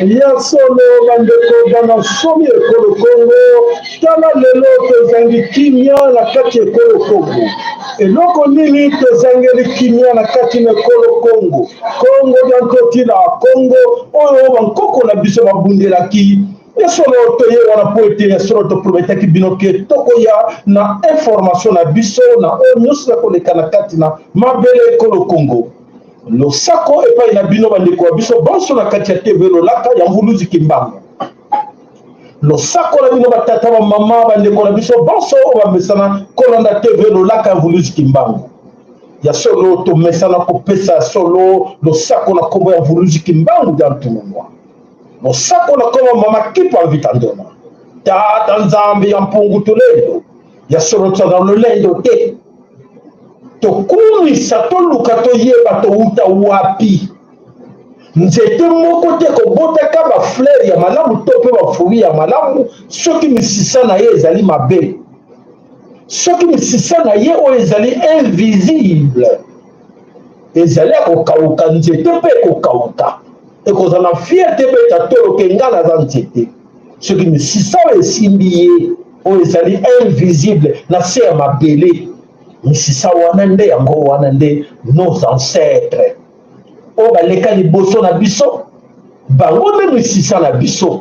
Ya solo bandeko bana somi ekolo Kongo, tala lelo tozangi kimia na kati ekolo Kongo. Eloko nini tozangeli kimia na kati na ekolo Kongo? Kongo dia Ntotila, Kongo oyo bankoko na biso babundelaki. Ya solo toye wana mpo ete ya solo toprometaki bino ke tokoya na information na biso na oyo nyonso ya koleka na kati na mabele ekolo Kongo. Losako epai na bino bandeko ya biso banso na kati ya TV Lolaka ya Mvuluzi Kimbangu. Losako na bino batata ba mama bandeko na biso banso oyo bamesana kolanda TV Lolaka ya Mvuluzi Kimbangu. Ya solo tomesana kopesa solo losako na kombo ya Mvuluzi Kimbangu ya Ntungunwa. Losako na kombo mama Kipa Vita Ndona. Tata Nzambe ya Mpungu Tulendo. Ya solo tozala lolendo te. Tokumisa, toluka toyeba towuta wapi. Nzete moko te kobotaka ba fleur ya malamu to mpe ba fruit ya malamu soki misisa na ye ezali mabe, soki misisa na ye oyo ezali invisible ezali ya kokauka. Nzete mpe ekokauka, ekozala na fierte beta tolo ke nga naza nzete. Soki misisa oyo esimbi ye oyo ezali invisible na se ya mabele, misisa wana nde yango wana nde nos ancêtres oyo baleka liboso na biso, bango nde misisa na biso.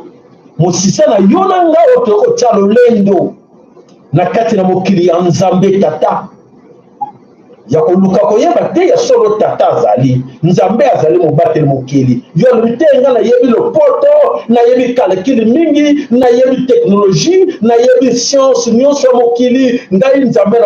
Mosisa na yo na ngai oyo toyei kotya lolendo na kati na mokili ya Nzambe Tata, ya koluka koyeba te ya solo Tata azali Nzambe, azali mobateli mokili. Yo alobi te ngai nayebi lopoto, nayebi kalkile mingi, nayebi teknologie, nayebi science nyonso ya mokili, ngai Nzambe na